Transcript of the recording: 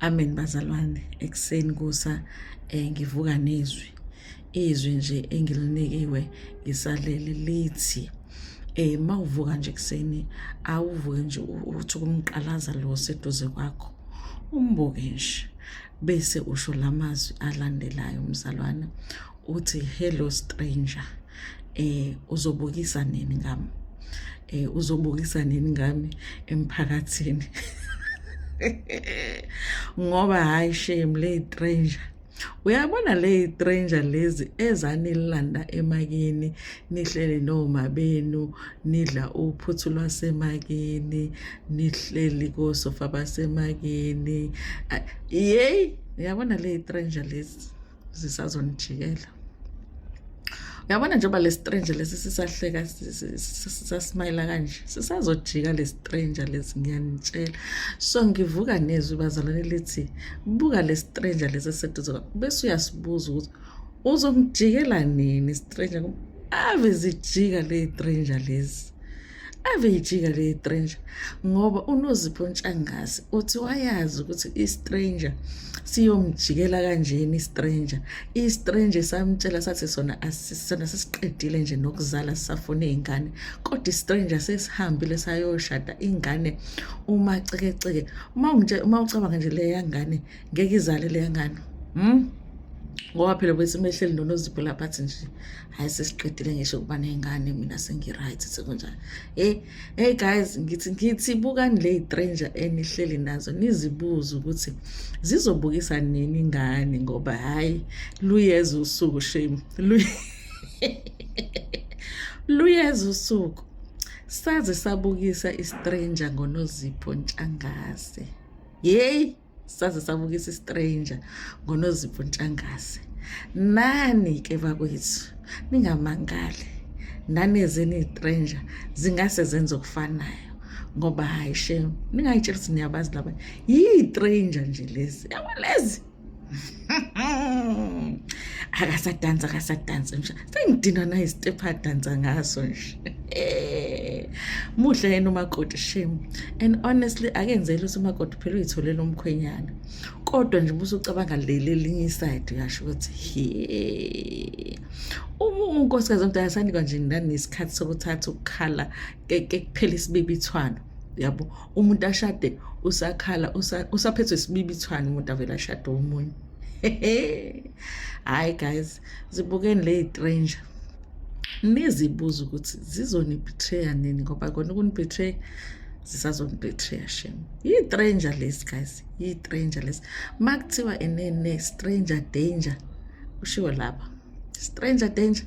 Amen bazalwane, ekuseni kusa ngivuka nezwi. Izwi nje engilinikiwe ngisalele lithi mawuvuka nje ekuseni awuvuke nje uthi ukumqalaza lo seduze kwakho. Umbuke nje bese usho lamazwi alandelayo mzalwane uthi hello stranger uzobukisa nini ngami uzobukisa nini ngami emphakathini ngoba hayi shame le stranger uyabona le stranger lezi ezanilanda emakini nihleli noma benu nidla uphuthu lwasemakini nihleli kosofa basemakini yey uyabona le stranger lezi zisazonijikela uyabona njengoba le stranger lesi sisahleka sisasmayila kanje sisazojika le stranger lesi ngiyanitshela so ngivuka nezwi bazalwane lithi buka le stranger lesi eseduze bese uyasibuza ukuthi uzongijikela nini stranger ave zijika le stranger lezi ave ijika le stranger ngoba uNozipho Ntshangase uthi wayazi ukuthi i-stranger siyomjikela kanjeni i-stranger i-stranger samtshela sathi sona sona sesiqedile nje nokuzala sisafuna iy'ngane kodwa i-stranger sesihambile sayoshada ingane umacekeceke uma uma ucabanga nje leya ngane ngeke izale leya ngane ngoba phela bethi mehleli noNozipho lapha athi nje hayi sesiqedile ngisho ukuba ney'ngane mina sengi-right sekunjani hey hey guys ngithi ngithi bukani le stranger enihleli nazo nizibuze ukuthi zizobukisa nini ingane ngoba hayi luyeza usuku shame luyeza usuku saze sabukisa istranger ngoNozipho Ntshangase yeyi saze sabukisa istranger ngoNozipho Ntshangase nani ke bakwethu ningamangali nani ezinye istranger zingase zenze okufanayo ngoba hayi shame ningayitshela ukuthi niyabazi laba yi-stranger nje lezi yabo lezi akasadansa akasadansi nje sengidinwa nayistep adansa ngaso nje muhle yena umakoti shame and honestly akenzeli ukuthi umakoti phela uyitholela umkhwenyana kodwa nje ubusucabanga leli elinye iside uyasho ukuthi he uma unkosikazi omdala asanikwa nje nanesikhathi sokuthatha ukukhala kuphela isibibithwano yabo umuntu ashade usakhala usaphethwe isibibithwane umuntu avele ashade omunye hayi guys zibukeni le stranger nizibuza ukuthi zizonibetreya nini ngoba kona ukunibetreya zisazonibetreya shem yi-stranger lesi guys yi-stranger lesi uma kuthiwa enene stranger danger kushiwo lapha stranger danger.